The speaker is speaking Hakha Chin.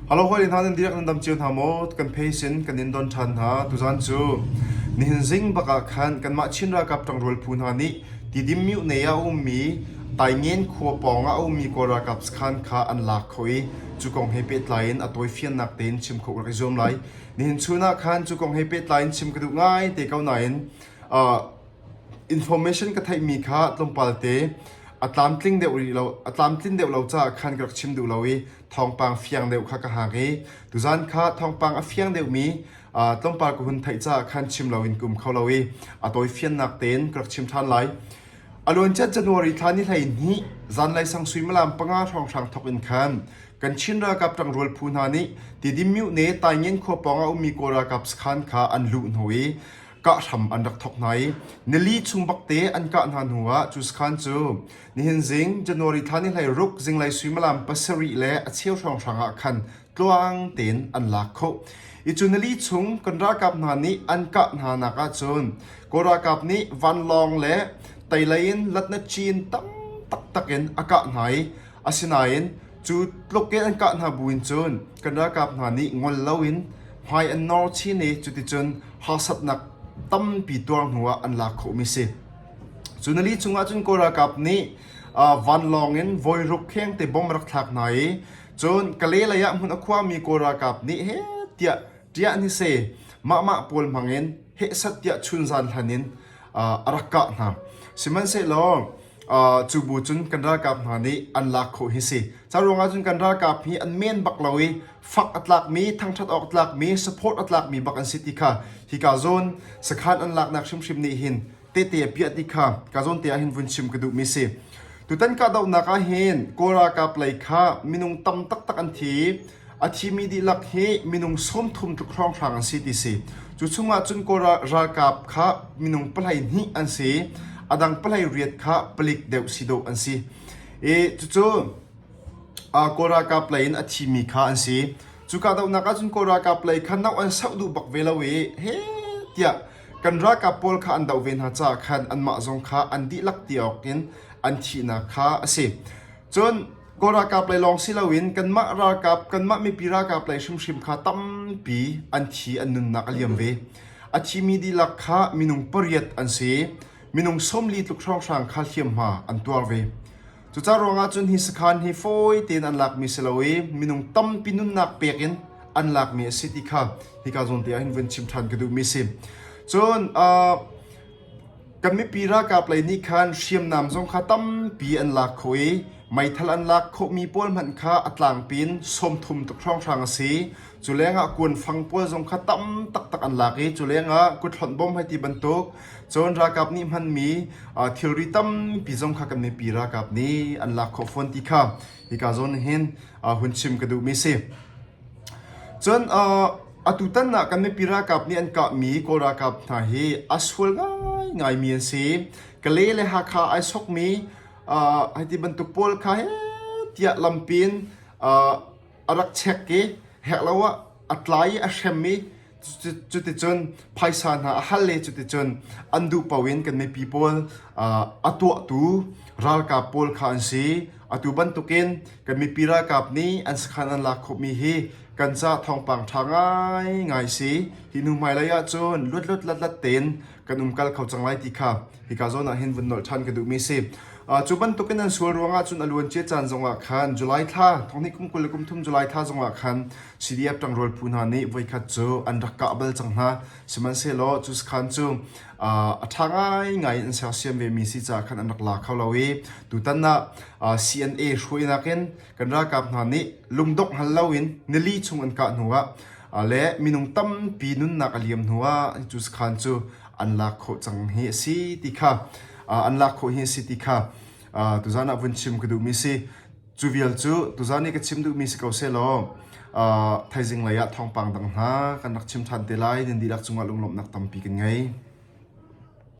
Hello hawi hna nan dihlak nan dam cio hna maw? Kan phei sin kan in don ṭhan hna. Tuzan cu nihin zing bak ah khan kanmah Chin ralkap ṭangrual phu hna nih Tidim myuhne ah a ummi Taingen khua pawng ah a ummi Kawl ralkap sakhan kha an lak khawh i cu kong he pehtlai in a tawifiannak tein chim khawh rak i zuam lai. Nihin chun ah khan cu kong he pehtlai in chim ka duh ngai te ko nain uh, information ka theihmi kha tlawmpal te a tlamtling deuh rih lo a tlamtlin deuh lo caah khan ka rak chim duh lo i thawngpang fiang deuh kha ka hak i tuzan kha thawngpang a fiang deuhmi tlawmpal ka hun theih caah khan chim loin ka um kho lo i a tawifiannak tein ka rak chim ṭhan lai. A luancia January thla ni 12 zanlei sang suimilam panga hrawnghrang thawk in khan kan Chin ralkap ṭangrual phu hna nih Tidim myuhne Taingen khua pawng ah ummi Kawl ralkap sakhan kha an luh hnu i kah hram an rak thawk hna i nili chung bakte an kah hna hnu ah cu sakhan cu nihin zing January thla ni 16 zinglei suimilam pasarih le a cheu hrawnghrang ah khan tluang tein an lak khawh. I cu nili chung kan ralkap hna nih an kah hna nak ahcun Kawl ralkap nih vanlawng le teilei in latnacin tam taktak in a kah hna i asinain cu tluk in an kah hna buin cun kan ralkap hna nih ngol loin hmai an nawr chin i cuticun harsatnak tampi tuar hnu ah an lak khawhmi si. Cu nili chungah cun Kawl ralkap nih vanlawng in voiruk khengte bom rak thlak hna i Cun Kalay lei ah hmun a khuami Kawl ralkap nih heh tiah ṭiah ni se mahmah pawl hmangin hehsat tiah chunzan hlan in a rak kah hna. Sihmanhsehlaw cu bu cun kan ralkap hna nih an lak khawh hi si. Ca ruangah cun kan ralkap hi an men bak lo i fak a tlakmi, thangṭhat awk tlakmi, support a tlakmi bak an si ti kha hika zawn sakhan an laknak hrimhrim nih hin tehte a piah ti kha ka zawn te ah hin vun chim ka duhmi si. Tutan kahdohnak ah hin Kawl ralkap lei kha minung tam taktak an thi. A thimi dihlak hi minung 30 tluk hrawnghrang an si ti si. Cu chungah cun Kawl ralkap kha minung pahlei hnih an si. A dang pahlei riat kha palik deuh si dawh an si. I cucu Kawl ralkap lei in a thimi kha an si. Cu kahdohnak ah cun Kawl ralkap lei kha noh an sauh duh bak ve lo i he tiah Kan ralkap pawl kha an doh ve hna caah khan anmah zong kha an dihlak ti awk in an thihnak kha a si. Cun Kawl ralkap lei lawng si loin kanmah ralkap, kanmah mipi ralkap lei hrimhrim kha tampi an thi an nunnak a liam ve. A thimi dihlak kha minung pariat an si. Minung 40 tluk hrawnghrang kha hliamhma an tuar ve. Cucaah ruangah cun hi sakhan hi fawi tein an lakmi si lo i minung tampi nunnak pek in an lakmi a si ti kha hika zawn te ah hin vun chim ṭhan ka duhmi si. Cun uh, kan mipi ralkap lei nih khan hriamnam zong kha tampi an lak khawh i meithal an lak khawhmi pawl hmanh kha a tlangpi in 30 tuk hrawnghrang a si. Cu lengah kuanfang pawl zong kha tam taktak an lak i cu lengah kuthlonh bom hei ti bantuk Cun ralkap nih hmanmi thilri tampi zong kha kan mipi ralkap nih an lak khawh fawn ti kha hika zawn hin hun chim ka duhmi si. Cun atutan ah kan mipi ralkap nih an kahmi Kawl ralkap hna hi a sual ngaingaimi an si. Kalay le Hakha ai sokmi hei ti bantuk pawl kha he tiah lampi in a rak check i herh lo ah a tlai i a hrem i cuticun phaisa hna a hal i cuticun an duh paoh in kan mipi pawl a tuahtu ralkap pawl kha an si. Atu bantukin kan mipi ralkap nih an sakhan an lak khawhmi hi kan ca thawngpang ṭha ngaingai si. Hi hnu hmailei ahcun luatluat latlat tein kan umkal kho cang lai ti kha hika zawn ah hin vun nolh ṭhan ka duhmi si. Cu bantukin an sual ruangah cun a luancia caan zongah khan July thla thonghnih kum 20 le kum thum July thla zongah khan CDF ṭangrual phu hna nih voikhat cu an rak kah bal cang hna. Sihmanhsehlaw cu sakhan cu a ṭha ngaingai in an sersiam vemi si caah khan an rak la kho lo i tutan ah CNA hruainak in kan ralkap hna nih lungdongh hngal loin nili chung an kah hnuah le minung tampi nunnak a liam hnuah cu sakhan cu an lak khawh cang hi a si ti kha an lak khawh hi a si ti kha tuzan ah vun chim ka duhmi si. Cu vial cu tuzan i ka chim duhmi si ko sehlaw thaizing lei ah thawngpang dang hna kan rak chim ṭhan te lai. Nan dihlak cungah lunglawmhnak tampi kan ngei.